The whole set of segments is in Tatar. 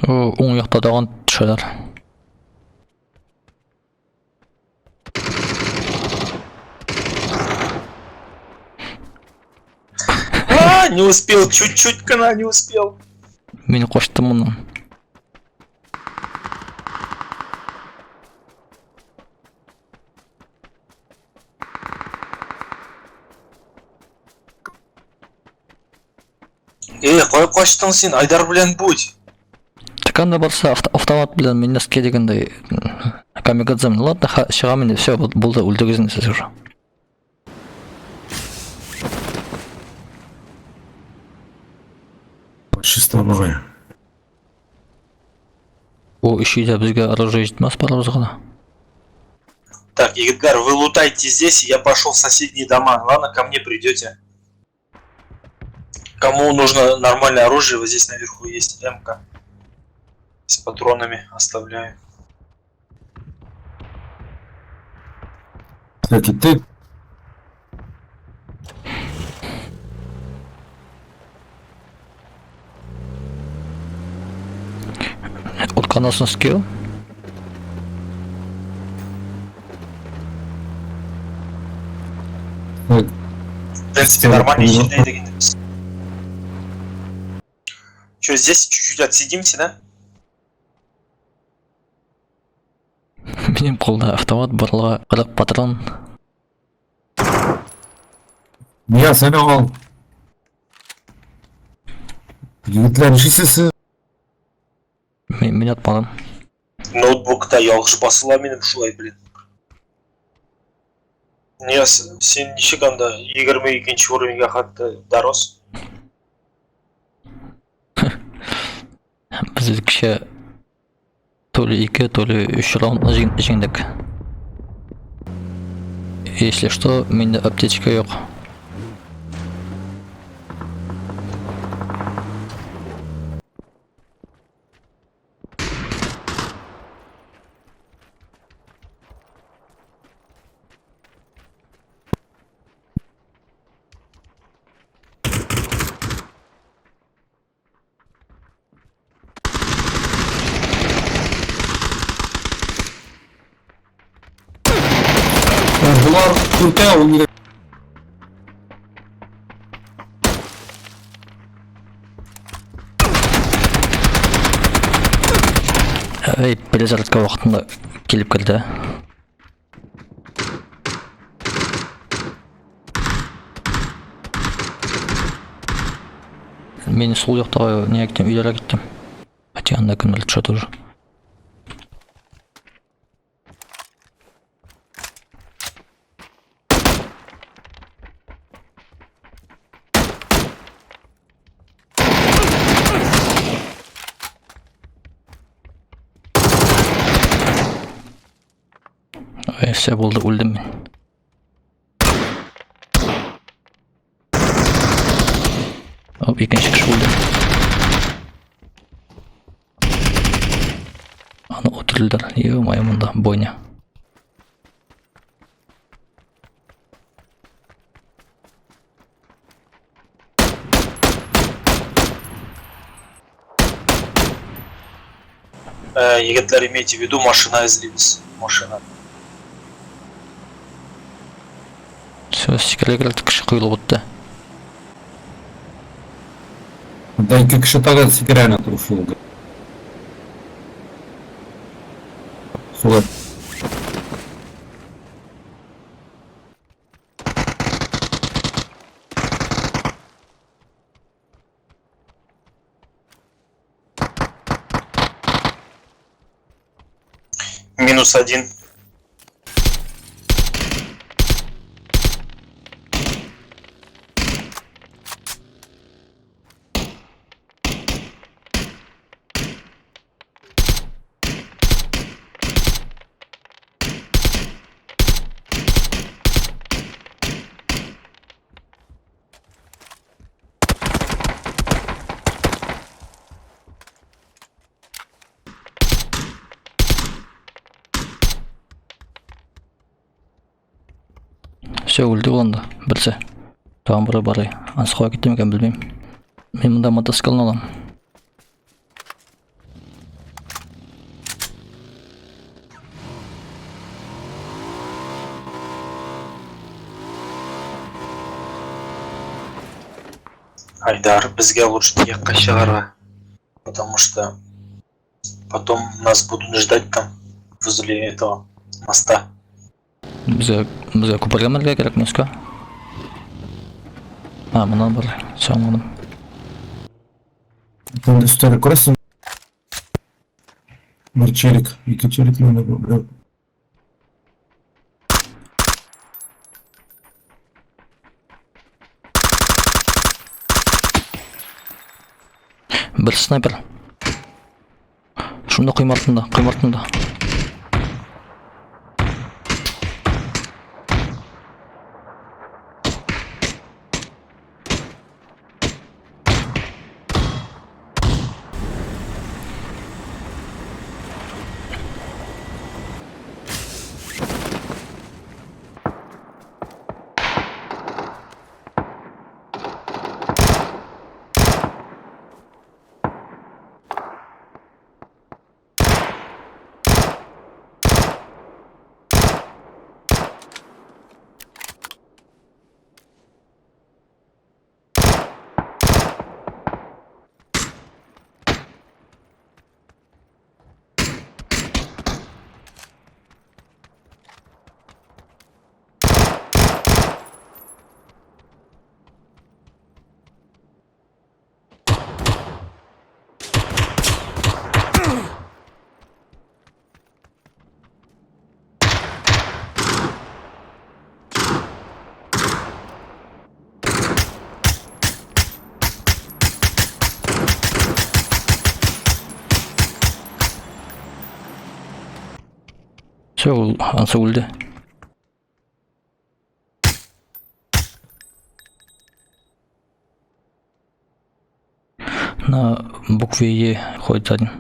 О, уң якта тагын төшәләр. А, не успел, чуть-чуть кына не успел. Мин качтым моннан. Эй, кая качтың син, Айдар белән будь. Так анда барса автомат белән мин носки дигәндәй камикадзе. Ладно, чыгам инде, все, булды, үлдегез инде сез уже. Чисто бугай. Бу өч өйдә безгә оружие җитмәс барыбызга да. Так, егетләр, вы лутайте здесь, я пошел в соседние дома. Ладно, ко мне придете. Кому нужно нормальное оружие, вот здесь наверху есть МК. С патронами оставляю. Кстати, ты Утканасын скилл. В принципе, нормально җирдә идек инде без. Че, здесь чуть-чуть отсидимся, да? Минем кулда автомат, барлыгы 40 патрон. Я сәне ал. Егетләр, нишлисез? Мин атмадым. Ноутбукта ялгыш басыла минем шулай, блин. Нияз, син ничек анда 22 уровеньга хәтта дорос? Без кеше то ли 2, то ли 3 раундны җиңдек. Если что, миндә аптечка юк. Болар күркә ул нигә Эй, перезарядка вакытында килеп керде. Мин сул яктагы нигә киттем, өйләргә киттем. Хотя анда кемдер төшә тоже. Ой, все булды, үлдем мин. Оп, икенче кеше үлде. Аны үтерделәр. Ё-моё, монда бойня. Егетләр, имейте в виду, машина эзлибез. Машина. Все, сикерергә кеше коелып үтте. Монда ике кеше тагын сикерә әнә торып шул. Суга. Минус один. Все, үлде ул анда, берсе. Тагын бере бар. Ансы кая китте микән, белмим. Мин монда мотоциклны алам. Айдар, безгә лучше тиякка чыгарга. Потому что потом нас будут ждать там, возле этого моста. Безгә безгә күпергә менергә кирәк Москва. А, моннан бар. Все, аңладым. Инде өстәге күрәсең. Бер челик, ике челик менә бу. Берәү. Бер снайпер. Шунда койма артында, койма артында. Все, ул ансы үлде. На букве Е ходит один.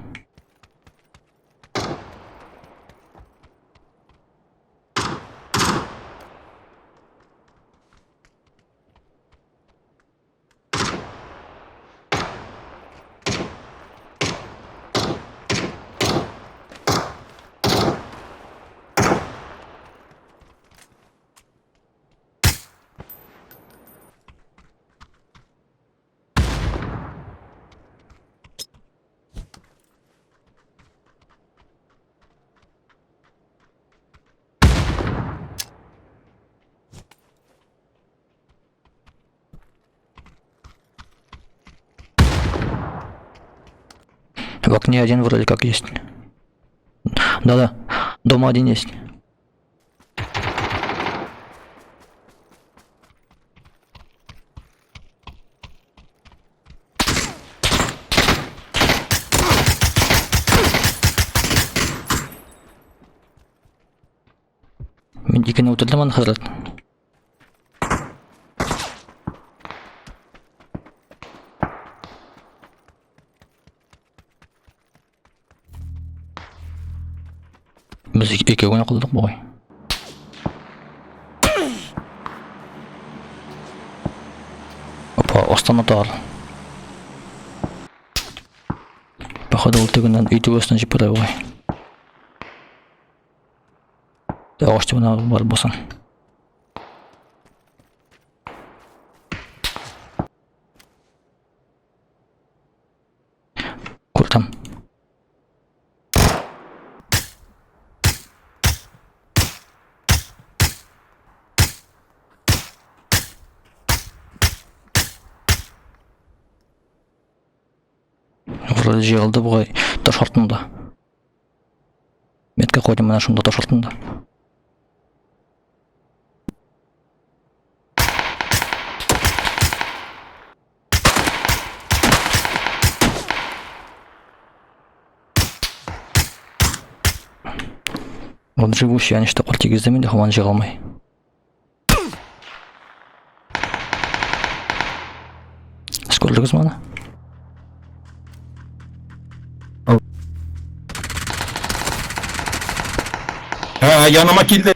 В окне один вроде как есть. Да-да, дома один есть. Мин икене үтердем аны хәзрәт. Без икәү генә калдык бугай. Опа, астан аталар. Походу ул тегеннән өй түбәсеннән җибәрә бугай. Агач төбенә барып басам. Күрдем. Вроде җыелды бугай таш артында. Метка куйдым менә шунда таш артында. Вот живущий, они что, тигездеме инде һаман җыга алмый. Сез күрдегезме аны? Ха, яныма килде.